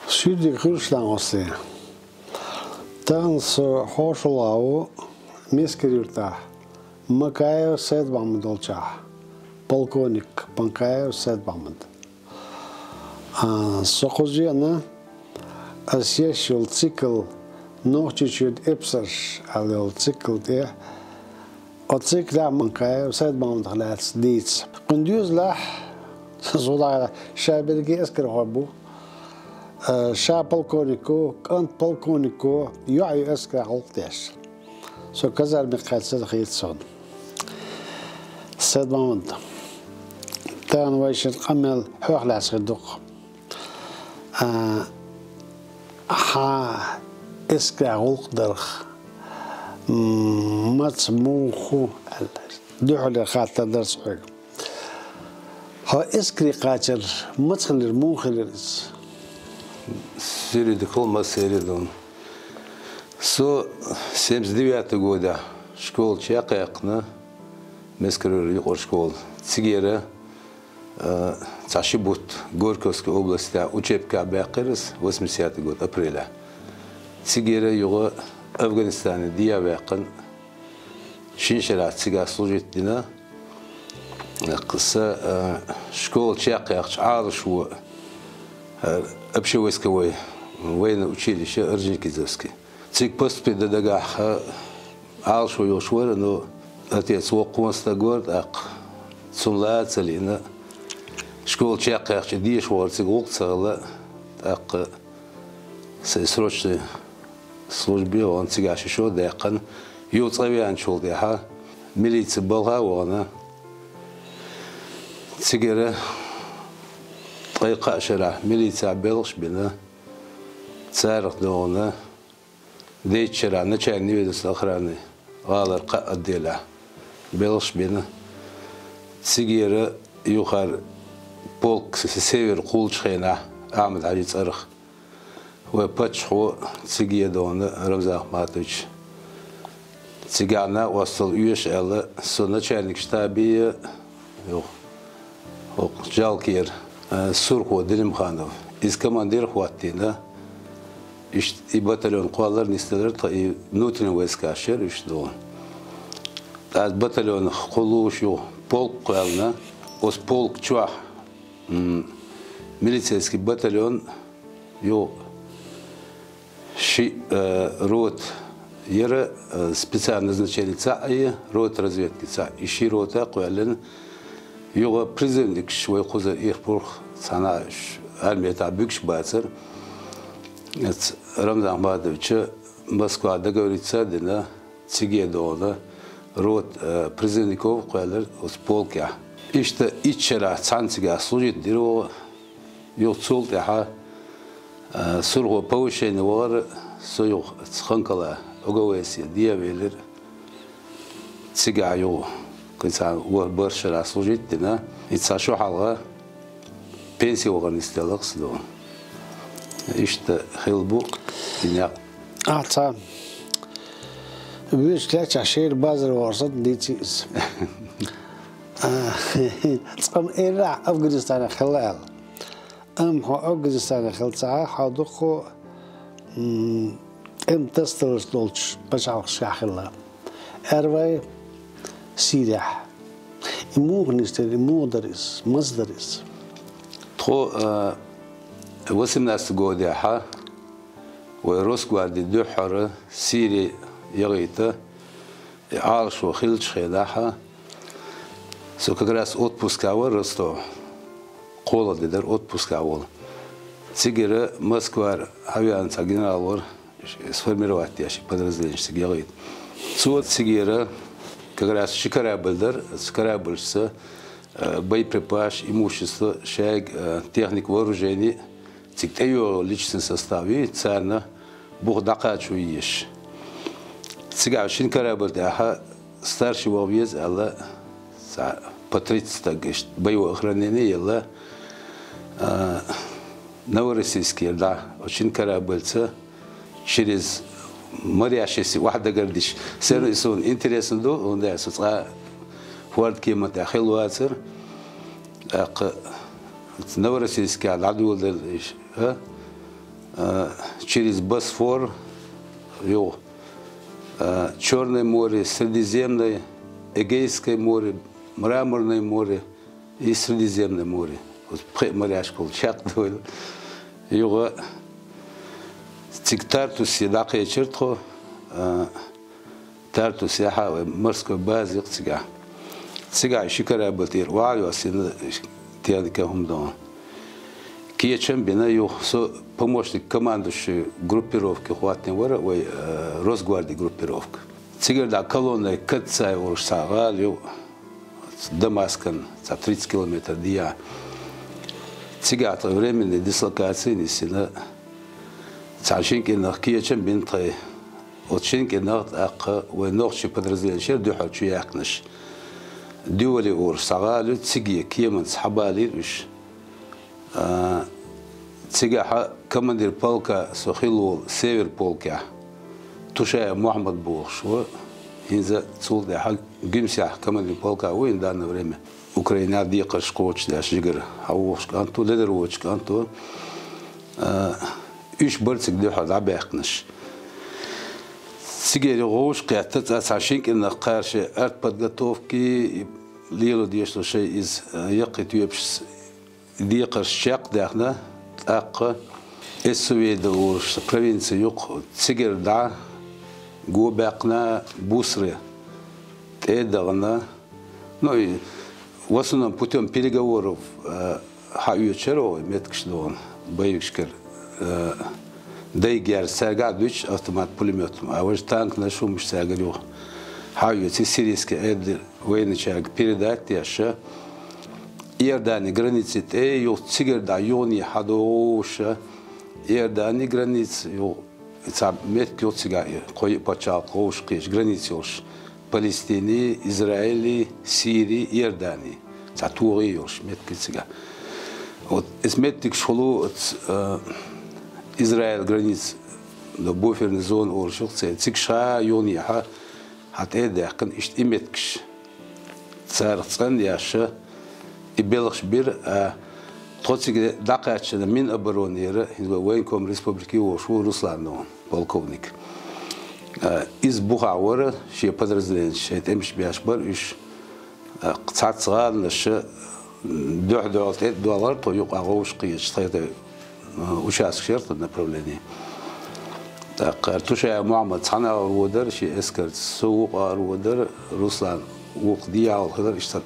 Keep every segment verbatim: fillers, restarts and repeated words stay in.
Суьйредиг хуьлда, Ӏалам Ӏассай. Тахан со хьошалгӀа ву Мискар-Юртахь Макаев Сайд-Махьмад волчохь, полковник Макаев Сайд-Махьмад. А, со кхуза веана, ас еш йолу цикл, Нохчийчуьра эпсарш аьлла йолу цикл тӀе, оцу циклехь Макаев Сайд-Махьмадах лаьцна дийца. Кхуьнан доьзалехь, со дӀахьа, ша берриге эскархой бу, а, ша полковник ву, кӀант полковник ву, йоӀ ю эскарехь гӀуллакх деш. Со казарме кхаьчча хета суна. Сайд-Махьмад, тахана вайшинна къамел хьох лаьцна хир ду-кх. А, хьан эскарехь гӀуллакх дарх, м, маца, муха хӀу аьлла, дуьххьарлера хаттар дара сан хьоьга. Хьо эскаре кхачар маца хилира, муха хилира иза? Суьйре дика хуьлда, массеран а дуьйна. Со семьдесят девятый годехь школа чекхъяьккхина, Мискар-Юртара юкъара школа. Цигара, а, цхьа ши бутт Горьковской областехь учебкехь баьккхира ас, восьмидесятый год, апрелехь. Цигара юха Афганистане дӀаваьккхина, шина шарахь цигахь служить дина. Сан, а, школа чекхъяьккхича, Ӏалашо, а, общевойсковой военный училище Орджоникидзевский. Цига поступить дан дагахь, а, Ӏалашо йолуш вара, но отец воккха стаг вара, тӀаккха цунна ла а ца лиъна, школа чекхъяьккхича деша вахар цига гӀуллакх ца хилла, тӀаккха сайн срочный службе а вахана, цигахь ши шо а даьккхина, юха цӀа веанчул тӀаьхьа милици балха а вахана, цигара ткъе кхаа шарахь милицехь белхаш а бина, царах а догӀна, дейтта шарахь начальник ведомства охраны гӀалара кхаа отделехь белхаш а бина. Цигара юххера полк «Север» кхуллучу хенахь Ахьмад-Хьаьжин цӀарах вайн паччахьо цига а догӀна, Рамзан Ахматович. Цигахь накъосталла оьшу аьлла, со начальник штаба а, юха, хӀокху Жалкера, а, Сурхо Делимханов, иза командир а хӀоттийна. Иштта и батальон кхоллар а, нисделлар а тхан и внутренний войскаш яра иштта догӀна. ТӀаккха батальонах кхуллуш юха полк кхоьллина. Оцу полк чохь, м, милицейский батальон юха ши, э, рота яра, э, специальный назначение цхьаъ, и рота разведки цхьаъ. И ши рота кхоьллина. Юха призывникаш вай кхузара ирх-пурх цхьана ш-, армета буьгуш бацара. Эц Рамзан Ахматовича Москва договориться а дина, цига а догӀна, рота, э, призывников кхоьллира оцу полкехь. Иштта итт шарахь цхьаьна цигахь служить дира вай. Юха цул тӀаьхьа, а, Сурхо повышение вахара, со юха Ханкала ОГВС-е дӀавелира. Цигахь юха кхин цхьа ворхӀ-бархӀ шарахь служить а дина. И цхьа шо хьалха пенси вахар нисделла-кх сан догӀна. Иштта хилла бу и некъ. Ахьа цхьа вуьйцуш лаьттачохь шера базар вахар санна дийци иза. А, цкъа-м элира, Афганистанехь хилла аьлла. Амма хьо Афганистанехь хилла ца Ӏа, хьо дуккха, м, тӀеман тасадаларш долчу пачхьалкхашкахь хилла. Аьлла вай Сирехь. И муха нисдира, и муха дара иза, маца дара иза? Тхо, а, восемнадцатый годехь вай Росгварди дуьххьара Сири яхийта, и Ӏалашо хиллачу хенахь, со как раз отпускехь вара Ростове, кхоалгӀа де дара отпускехь волу. Цигара Москвара хьавеана цхьа генерал вара, сформировать деш и подразделенеш цига яхийта. Цо цигара как раз ши корабль дара, оцу кораблашца, э, боеприпасаш, имущество, шайга, э, техника, вооружение, цига тӀейогӀу личный состав, и царна буха дӀакхачо езаш. Цигахь шина корабль тӀехь старший ваха веза аьлла, цхьа по тридцать стаг, иштта боевое охранение елла, а, Новороссийскера дӀа, оцу шина корабльца через морящийся охьадагардича, сера и суна интересно ду, хӀунда аьлча со цкъа хӀорда кеман тӀехь хилла вацара. ТӀаккха Новороссийскехь дӀадоладелла иштта, а, а, через Босфор, юха, а, Чёрное море, Средиземное, Эгейское море, Мраморное море и Средиземное море. Оцу пхеа моряшкахула чекхдевлла. Юха цига Тартусе дӀакхечира тхо, а, Тартусехь а вай морской база я-кх цигахь. Цигахь ши корабль тӀера охьа а йоссийна, техника, хӀума дохна. Кечам а бина юха, со помощник командующего группировки хӀоттийна вара вай, э, Росгварди группировка. Цигара дӀа колонной Кацай олуш цхьа гӀала ю, Дамаскана цхьа тридцать километр дӀа. Цигахь тхо временный дислокаци йисина, цхьана шина кӀирнах кечам а бина тхайн. Оцу шина кӀирнах тӀаккха вай нохчийн подразделенех дуьхьал чу яьккхинарш. Дювали олуш цхьа гӀала ю, цига кеманца схьабалийра уьш. А, цигахь командир полка со хилла волу Север полкехь, Тушаев Мухьаммад бохуш ву, хӀинца цул тӀаьхьа Гуьмсехь командир полка ву хӀинца данное время. Украинехь декхарш кхочушдеш жигара хьан вохуш кӀант ву, ледар воцуш кӀант ву. А, уьш бара цига дуьхьал дӀабаьккхинарш. Цигара гӀовш кхетта, цкъа цхьана шина кӀирнах кхара шайн артподготовки лело дезаш долу шайн иза, а, яккхий тоьпаш декхарш чекхдаьхна, тӀаккха Эссувейда олуш провинци ю-кх, цигара дӀа го баьккхина, Бусре тӀе а дахана. Ну, и в основном путём переговоров, э, хьаоьцуш яра оха меттигаш дохна боевикашкара, э, дайгерза цаьрга а дуьтуш автомат, пулемёт, а важа танкаш, хӀумаш цаьргара юха хьаоьцу, сирийский аьрда военныйчаьрга передать деш, Иордани граници тӀе, юха цигара дӀа юхане хьадогӀуша, Иордани граница, юха цхьа меттиг ю цигахь, и кхо-йиъ пачхьалкх вовшах кхеташ граница йолуш, Палестини, Израили, Сири, Иордани. Цхьа тогӀи йолуш меттиг ю цигахь. Вот, иза меттигаш хуьлу оцу, э, Израиль граница, ну, буферная зона олуш ю-кх церан. Цигахь юханехьа хьан тӀе а даьккхина, иштта и меттигаш царах цӀанъеш, и белхаш бира, а, тхо цига дӀакхаьччина Минобороны яра, хӀинца вай военком республики волуш ву Руслан дохна, полковник. А, иза бухахь вара, шен подразделенеш, шайн тӀемаш беш бара уьш. А, цхьацца гӀаланаш дуьхь-дуьхьал тӀе а доьлхура тхо, юкъахь гӀовшах кхеташ тхайн тӀе, а, участкаш яра тхан направление. ТӀаккха Тушаев Мухьаммад цхьана агӀор вон дара шен эскарца, со вукху агӀор вон дара, Руслан вукху дехьа хилла, иштта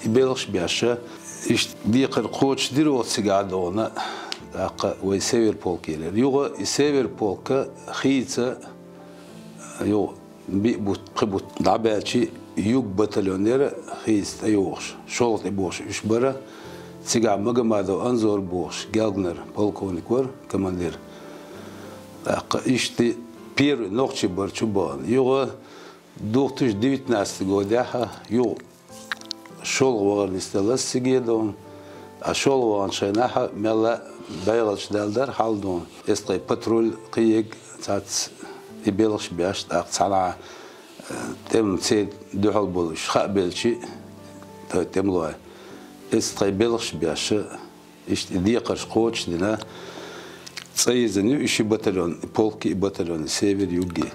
и белхаш беш, иштта декхар кхочушдира оха цигахь дохна, тӀаккха вай Север полк елира. Юха и Север полка хийца, юха биъ бутт, пхи бутт дӀабаьлча, юг батальон яра хийца тӀейогӀуш, шолгӀа тӀе бохуш уьш бара. Цигахь Магомадов Анзор бохуш, Гелгнер полковник вара, командир. ТӀаккха иштта первый нохчий бара чубахана. Юха две тысячи девятнадцатый годехь, юха шолгӀа вахар нисделла ас цига дохна. А шолгӀа ваханчу хенахь мелла дӀаяларш даьлла дара хьал дохна. Эс тхайн патруль кхиег цац и белхаш беш, тӀаккха цхьана, э, тӀеман церан дуьхьал болуш хаа белчи, тхайн тӀемалой. Эс тхайн белхаш беш, иштта и декхарш кхочушдина, цӀа йирзина ю и ши батальон, и полки, и батальон, и Север, Юги.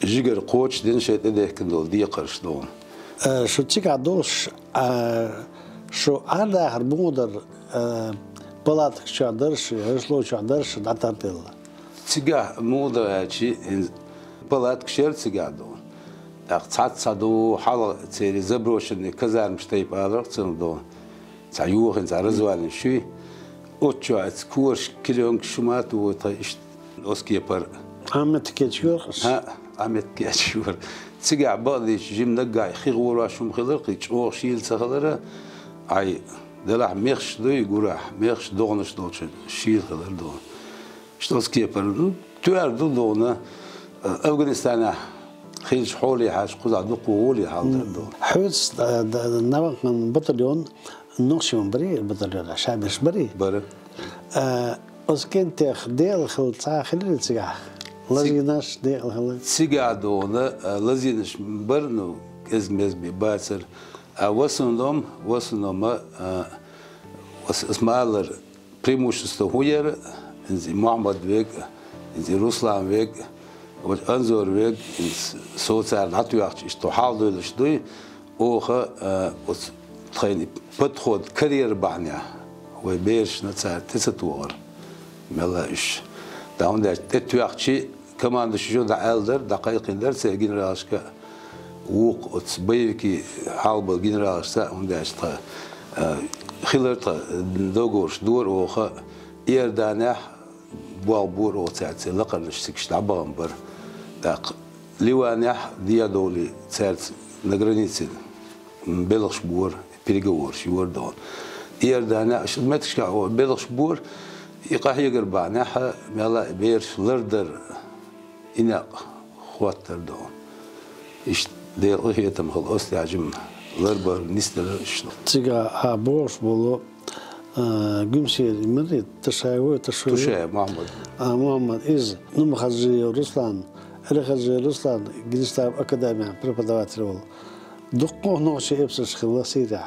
Жигара кхочушдина шайн тӀедехкина долу декхарш дохна. Э, шу цигахь долуш, э, шу Ӏадахар муха дара, э, палаткаш чохь дара шу, гӀишло чохь дара шу дӀатарделла? Цигахь муха дара аьлчи, хӀинца палаткаш яра цигахь дохна. ТӀаккха цхьацца ду хьалха церан заброшенный казармаш тайпа аларх цунах дохна. Цхьа йохийна, цхьа развалинаш ю. Оцу чохь оцу кораш, клеёнкаш шу ма а тухуй тхан иштта оцу кепара. Ӏа меттиг кечйора аш? ХӀаъ, Ӏа меттиг кечйора. Цигахь бакъдийчу жимма наггахь хи гӀорош хӀума хилар, кхин чӀогӀа шийла ца хилара, ай, делахь мехаш дуй гурахь, мехаш догӀанаш долчу шийла хилар догӀана. Иштта оцу кепара, ну, тоьар ду догӀана, Афганистанехь Хилча хьоле хьаьша кхузахь дукха гӀоле хьалдар ду. Хьоьца, э, д-, Наваханан батальон, нохчийн барий батальон, ша берш барий? Бара. Э, оцу кӀентех декъала хилла цхьа хиларий цигахь? Лазийнаш декъала хилла? Цигахь дона, э, лазийнаш бар, ну, кӀезиг-мезиг бен бацара. А в основном, в основном, э, ас, ас ма аллара, преимущество хӀун яра, иза Мухьаммад вега, иза Руслан вега, вот Анзор вега, иза со царна дӀатоьхча, иштта хьалдойлуш дуй, оха, а, оцу тхайна подход карьера бахьанехь, вай берашна цара тӀе ца тохар. Мелла уьш. ТӀаккха хӀунда аьлча тӀе тоьхча, командующий жо дӀааьлла дара, дӀакхайкхина дара церан генералашка, вукху оцу боевикийн хьалаболу генералашца, хӀунда аьлча тхан, а, хилар тхан договорш дора оха, Иорданехь болх бора оха цаьрца, лакхарнаш цига дӀабахана бара. ТӀаккха Ливанехь дӀадовлий цаьрца на границе белхаш бора, переговораш йора дона. Иорданехь, аша меттигашкахь оха белхаш бора, и къахьегар бахьанехь, мелла а бераш лардар, и некъ хӀоттар дона. Иштта Делан къинхетам хилла, оцу тӀехь жима ларбар, нисдар иштта. Цигахь а бохуш болу, а, Гуьмсера и марий, Ташаев ву, Ташаев ву? Тушаев Мухьаммад. А, Мухьаммад, иза, Нумахаджиев Руслан, Элихаджиев Руслан, Генштаба академехь преподаватель волу. Дуккха а нохчийн эпсарш хилла Сирехь.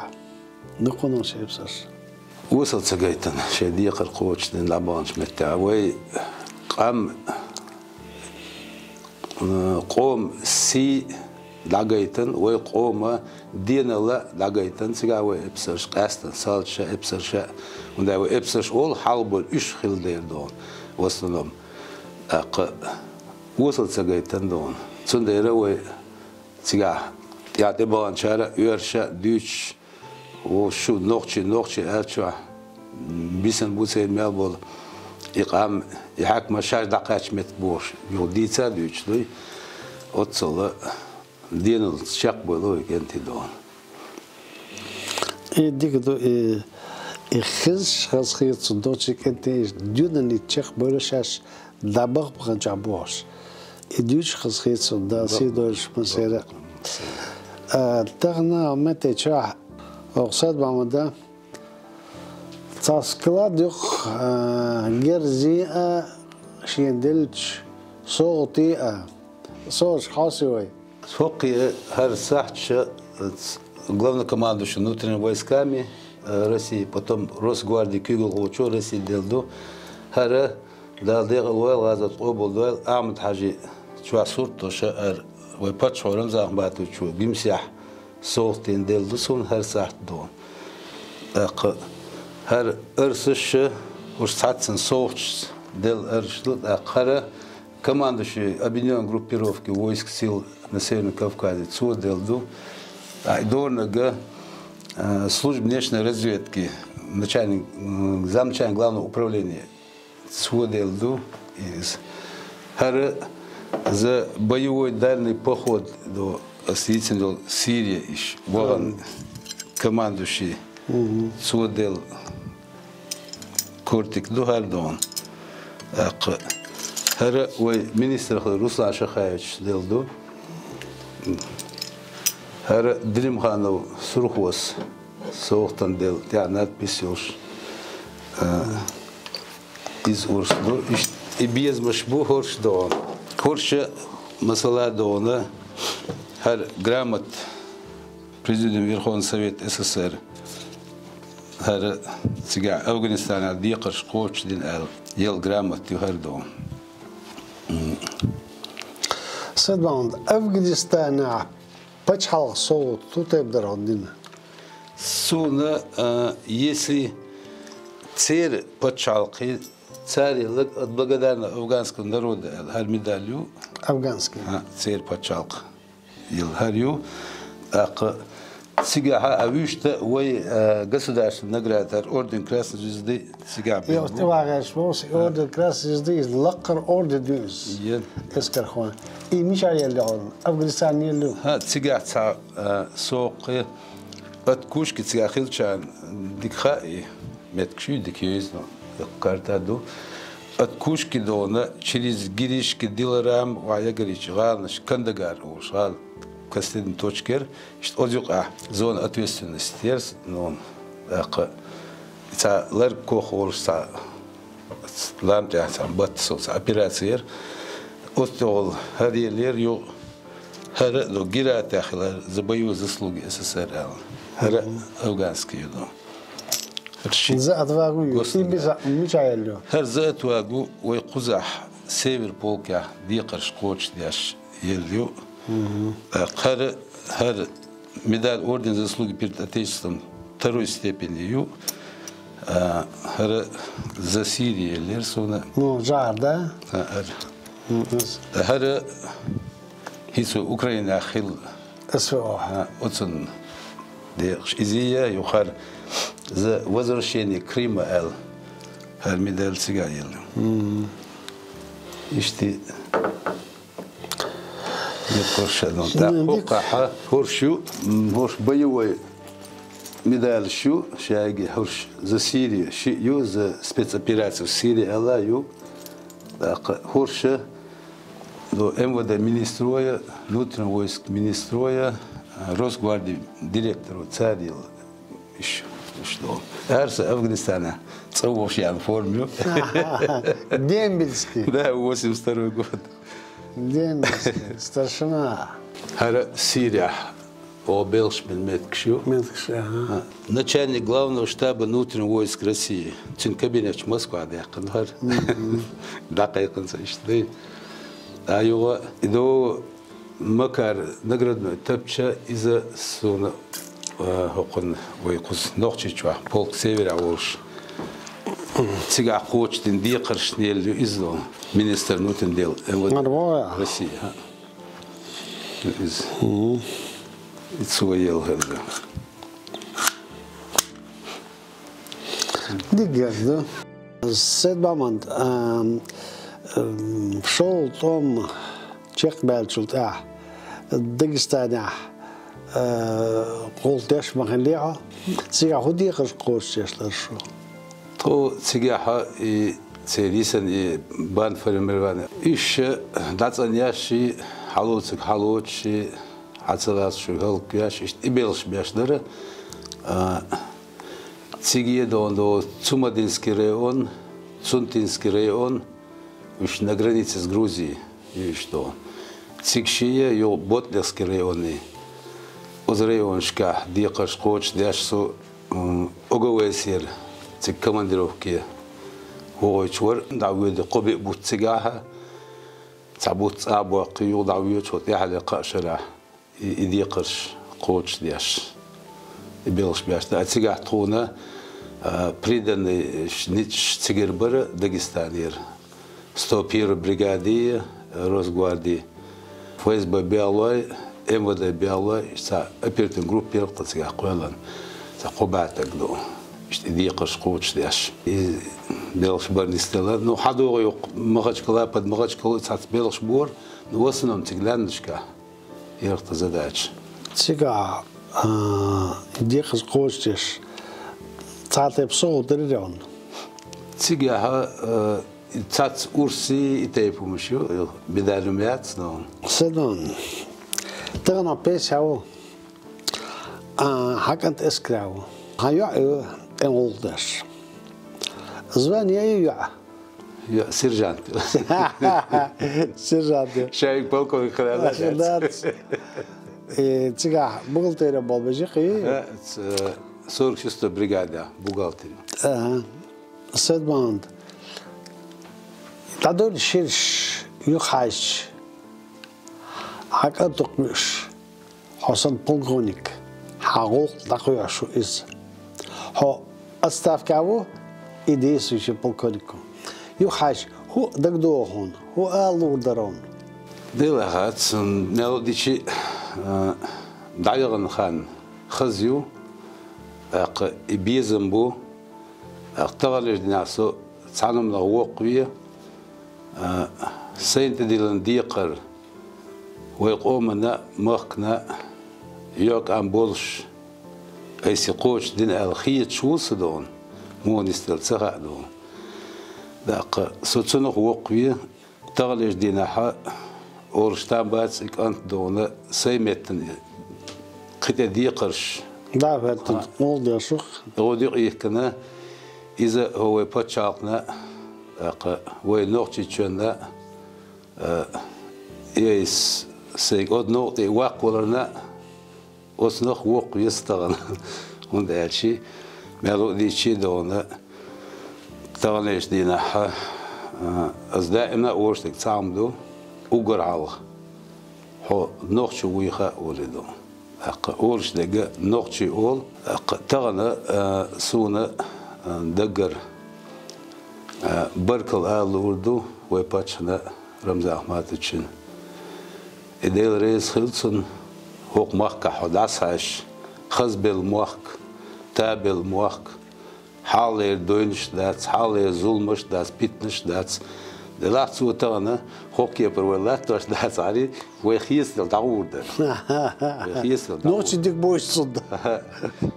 Дуккха а нохчийн эпсарш. Осал ца гайтина, шайн декхар кхочушдина дӀабаханчу меттехь. Вай къам, э, къоман сий дӀагайтина, вай къоман денал дӀагайтина, цигахь вай эпсарш къаьстина, салт ша, эпсар ша, хӀунда аьлча вай эпсарш олу хьалаболу уьш хилла дера дона, в основном. ТӀаккха осал ца гайтина дона. Цундела вай цигахь тӀе-, тӀебаханчара оьрша дуьйцуш, ву шу нохчий, нохчий аьллачохь, бисина бу церан мел болу и къам, и хьаькамаш шаьш дӀакхаьчча меттиг бохуш, юха дийца а дуьйцуш дуй, оццул денал чекхбевлла вай кӀентий дона. И дика ду, и, и хезаш хазахета цу нохчийн кӀентий, и доьналлица чекхбевлла шаьш дӀабаха баханчохь бохуш. И дуьйцуш хазахета цунна, Дала сий дойла массеран а. А, тахана хӀума тӀе чохь, оха Сайд-Мохьмада цхьа склад юкъа, а, герзийн а, шена деллачу совгӀатийн а, совгӀаташ хьовсий вай? ХӀокху хӀара сахьташ, э, главнокомандующий внутренними войсками, э, России, потом Росгвардии куьйгалхочо России делла ду. ХӀара Дала декъала войла, гӀазот къобалдойла, Ахьмад-Хьаьжин чохь сурт долуш а, хӀара вай паччахьо Рамзан Ахматовичо Гуьмсехь совгӀатдина делла ду суна хӀара сахьт дона. ТӀаккха хӀара арсаш а, уьш цхьаццана совгӀаташца делла арсаш ду, тӀаккха хӀара командующий объединённой группировки войск сил на Северном Кавказе, цо делла ду. А и дорнага, а, служба внешней разведки, начальник, м, замначальник главного управления, цо делла ду иза. ХӀара за боевой дальний поход ду, ас йийцина долу Сирия иша, вахана командующий. Мгм. Цо делла кортик ду хӀара дона. ТӀаккха хӀара вай министр хилла Руслан Шахаевича делла ду. ХӀара Делимханов Сурхос совгӀатана делла, тӀехь надпись йолуш. А, иза урс ду. Иштта и безамаш бу хӀорш дона. ХӀорш а, масала, дона хӀара грамота Президиум Верховного Совета СССР, хӀара цигахь Афганистанехь декхарш кхочушдина аьлла, елла грамота ю хӀара дона. Сайд-Мохьмад, Афганистанехь пачхьалкхан совгӀат хӀун тайпа дара хьуна дина? Суна, а, если церан пачхьалкхе, цара елларг «От благодарного афганского народа» аьлла, хӀара медаль ю. Афганский. А, церан пачхьалкх. Ил хӀара ю, тӀаккха цигахь а вуьшта вай, а, государственный награда, орден Красной Звезды цигахь бен бу. Йо, тӀе вагӀаш вовс, орден Красной Звезды, иза лакхара орден ю иза. Йен. Эскархойн. И мичахь елла хьуна? Афганистане елла ю? ХӀа, цигахь цхьа, а, со кхе, от кушки цигахь хилчарна дика хаьа и. Меттигаш ю дика йовза, карта ду. От Кушки дона через Гиришки, Диларам, ва ягарич гӀаланаш Кандагар олуш гӀала последний точка яра. Иштта оцу юкъахь зона ответственности яра, ну, тӀаккха цхьа ларг кох олуш цхьа лам тӀехь цхьа батта со цхьа операци яра. Оцу тӀехула хӀара еллера юкъа, хӀара а ду, Гиратехь хилла, за боевые заслуги С С С Р аьлла. ХӀара афганский ю ду. ХӀара ши За отвагу ю. Государство. И миса-, мича елла ю? ХӀара За отвагу вай кхузахь Север полкехь декхарш кхочушдеш елла ю. Мгм. ТӀаккха хӀара, хӀара медаль Орден Заслуги перед Отечеством второй степени ю. А, хӀара За Сирия еллера суна. Ну, жар, да? А, хӀара. Мгм. ХӀара хӀинца Украинехь хилла. С В О. А, оцунна декъаш. Иза я юхара За возвращение Крыма аьлла. ХӀара медаль цига елла. Мгм. Иштта. Декъаш, ну, Шина так, дик. Хьокхахьа, хӀорш ю, м, хӀорш боевой медаль ю, шайги хӀорш За Сирия шиъ ю, За спецоперацию в Сирии аьлла ю. ТӀаккха хӀорша, ну, М В Д министроя, внутренних войск министроя, а, Росгвардии директору царел иш, иш ду. Арса Афганистана цӀа вовш ян форма ю. Дембельский. Да, восемьдесят второй год. Дембельский, старшина. ХӀара Сирияхь оха белхаш бина меттигаш ю. Меттигаш, ага. А, начальник главного штаба внутренних войск России. Цуьнан кабинеташ Москва даьккхина хӀара. Мгм. ДӀакхайкхина ца иштта дай. А юха, и до Макар наградной тапча иза суна, а, хӀокхунна вай кхуза Нохчийчохь, полк Северя волуш. Цигахь кхочушдина декхаршна елла ю иза, министр внутренних дел М В Д России, а. Иза. Мгм. И цо елла хӀара. Дика герз ду. Сайд-Мохьмад, ам, ам, шолгӀа тӀом чекхбаьллачул тӀаьхьа Дагестанехь, а, гӀуллакх деш ма хиллий хьо? Цигахь хӀун декхарш кхочушдеш дара шу? Тхо цигахьа и церан йисана и бандформирование. Уьш дӀацӀанъеш и, хьалоцург хьалоцуш и, хьан ца лаца шуьга хӀаллаквеш, иштта и белхаш беш дара. А, цига е дона до Цумадинский район, Цунтинский район, уьш на границе с Грузией, уьш до. Цига шиъ, юха Ботнихский район и. Оцу районашкахь декхарш кхочушдеш со, м, О Г В С-ера цига командировке вогӀуьйтуш вара, дӀавоьду кхо-биъ бутт цигахьа. Цхьа бутт цӀа а боккхий, юха дӀавоьду, тӀаьхьара кхаа шарахь и, и декхарш кхочушдеш, и белхаш беш дара. А цигахь тхуна, а, приданный ш-, ницкъаш цигара бара Дагестанера. Сто первой бригади, Росгварди, Ф С Б бегӀлой, М В Д бегӀлой, иштта цхьа оперативная группа яра тхан цигахь кхоьллина, цхьа кхо бӀе стаг ду. Иштта и декхарш кхочушдеш, и белхаш бара нисделла. Ну, хьан догӀу юкъа Махачкала, под Махачкалой цхьацца белхаш бора, ну, в основном цига лаьмнашкахь яра тхан задача. Цигахь, а, декхарш кхочушдеш, цхьа тайпа сов дарий хьуна? Цигахьа, а, цхьацца урсий, и тайпа хӀумаш ю, медаль ю-м яц, но. Седон, тахана пенсехь ву, а, хьан кӀант эскарехь ву. Хьан йоӀ ю тӀе гӀуллакх деш. Звание ю йоӀан? ЙоӀ сержант. Сержант ю. Шайга полковник хилла дац. Дац. Э, цигахь бухгалтере болх беш ю-кх? Ага, ц-, сорок шестой бригада бухгалтер ю. Ага. Седон. ДӀадойла шераш юхахьаьжча, хьан кӀант дукха вуьйш, хьо санна полковник, хьан гӀуллакх дӀакхоьхьуш ву иза. Хьо отставке ву, и действующий полковник ву. Юхахьаьжча, хӀун дагадогӀу хьуна, хӀун ала луур дара хьуна? Делахь а, цунна мел дичи, а, дӀаяхана хан хаза ю, тӀаккха и безам бу, тӀаккха таханлерчу дийнахь со цхьана хӀуманах воккхаве, а, сайна тӀедиллина декхар вай къомана а, махкана а йоӀ-кӀант болуш, айса кхочушдина аьлла хеташ ву сан дона, муха нисделла ца хаьа дона. ТӀаккха со цунах воккхаве, таханлерча дийнахьа олуш там бац и кӀант догӀна сай меттана кхин тӀе декхарш. Да, хӀаьта, гӀо дешух. ГӀо дукха йихкина, иза хӀо вай пачхьалкхана, тӀаккха вай Нохчийчоьнна, а, эйс, сайга оцу новкъа тӀе ваккхаваларна, оцунах воккхаве со тахана. ХӀунда аьлча, мел а дийцича а догӀна, таханлерча дийнахьа, а, аса даима а олуш дерг цхьа хӀума ду, уггар хьалха хьо нохчо вуй хаа олий ду. ТӀаккха олуш дерг нохчий олу. ТӀаккха тахана, а, суна, а, даггара, а, баркалла ала луур ду вай паччахьна, Рамзан Ахматовична. И Дела реза хила цунна, хӀокху махкахь хьо дӀасахьаьжча, хазбелла мохк, табелла мохк, хьалхалера дойнаш дац, хьалхалера зуламаш дац, питанаш дац. Делахь цо тахана хӀокху кепара вай латтош дацахьара, вай хецаделла дӀагӀур дара. Вай хецаделла дӀагӀур. Нохчий дика бу иза цунна.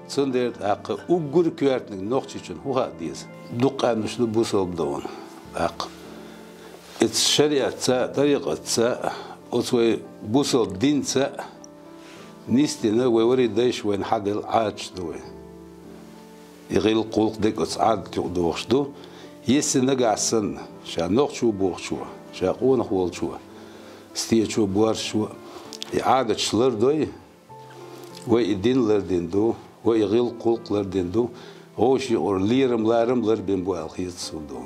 Цундела тӀаккха уггар коьртаниг Нохчийчоьнна хӀун хаа деза? Дукха къаьмнаш ду бусалба догӀна. ТӀаккха Эцу шариатца, тӀарикъатца, оцу вай бусалба динца нисдина вай вари дайша вайна хьаделла Ӏадаташ ду вай. И гӀиллакх-гӀуллакх дерг оцу Ӏадат юкъа догӀуш ду. Если нагахь санна ша нохчо бохучо, ша къонах волчо, стечо, боьршачо и Ӏадаташ лардой, вай и дин лардина ду, вай и гӀиллакх-гӀуллакх лардина ду, вовшийн юкъара лерам-ларам ларбина бу аьлла хета суна ду.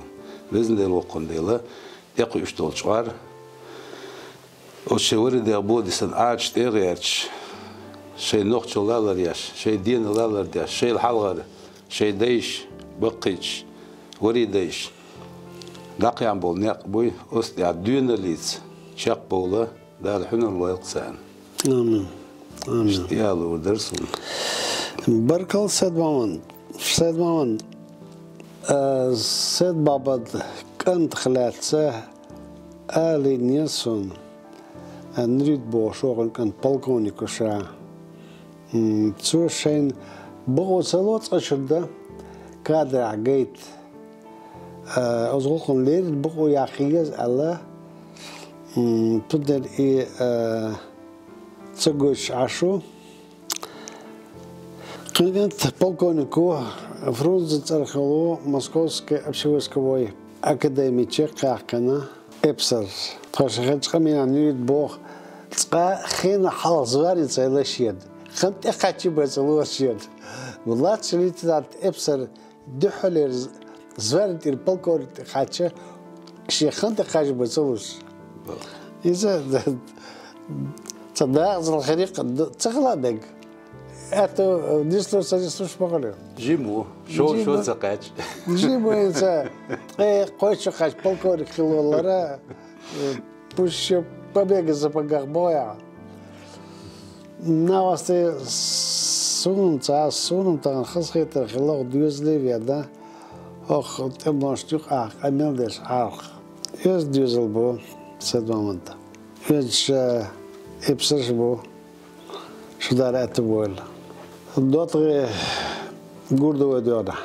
Везан Дела, воккхун Дела, тӀекхуьуш долчу чкъор оцу шайн вари дегӀ бодисана Ӏадаташ тӀе а гӀерташ, шайн нохчалла а ларъеш, шайн деналла а лардеш, шайла хьалхара шайн дайша, баккхийчу вари дайша дӀакхаьхьна болу некъ буй, оцу тӀехь доьналлица чекхбовла, Дала хьуьнар лойла царна. Амин. Амин. Иштта и ала луур дара суна. Баркалла, Сайд-Маман. Сайд-Маман, а, Сайд-Бабан кӀантах лаьцна алийна суна, а, Нуьрид бохуш воккхун кӀант полковник ву ша. М, цо шайна бакъо ца ло цкъачунна кадрехь гайта. А, оцу гӀуллакхна леррина бакъо яккха еза аьлла, м, туднера и, а, ца гойтуш Ӏаш ву. Кхин кӀант полковник ву, Фрунзе цӀарах йолу Московский общевойсковой академиче кхаьхкина эпсар. Тхо шайн хиллачу къамелехь Нуьрид боху, цкъа хенахь хьалха звани ца хилла шена. Кхин тӀекхаьчча бен ца лора шена. Младший лейтенант эпсар дуьххьалера з-, звани тӀера полковник тӀе кхаьчча, шен хан тӀе кхача бен ца луш. Иза ца дакъазалла хирийкх д-, ца хила мега. Аьтто нислуш, ца нислуш ма хуьлу. Жима ву, шо, жима, шо ца кхаьчча. Жима ву иза. Ткъе кхойчу кхаьчча полковник хилла валара, э, пусть ещё побегает в сапогах боя. Навасти суна ца, суна тахана хазахетар хилла, доьзале а веана, хӀокху тӀемалошна юкъахь къамел деш Ӏалаш. Оьзда доьзал бу, Сайд-Маман. Оьзда ша эпсарш бу, шу дара аьтта бойла. ДоттагӀий гур ду вай дуьхьа.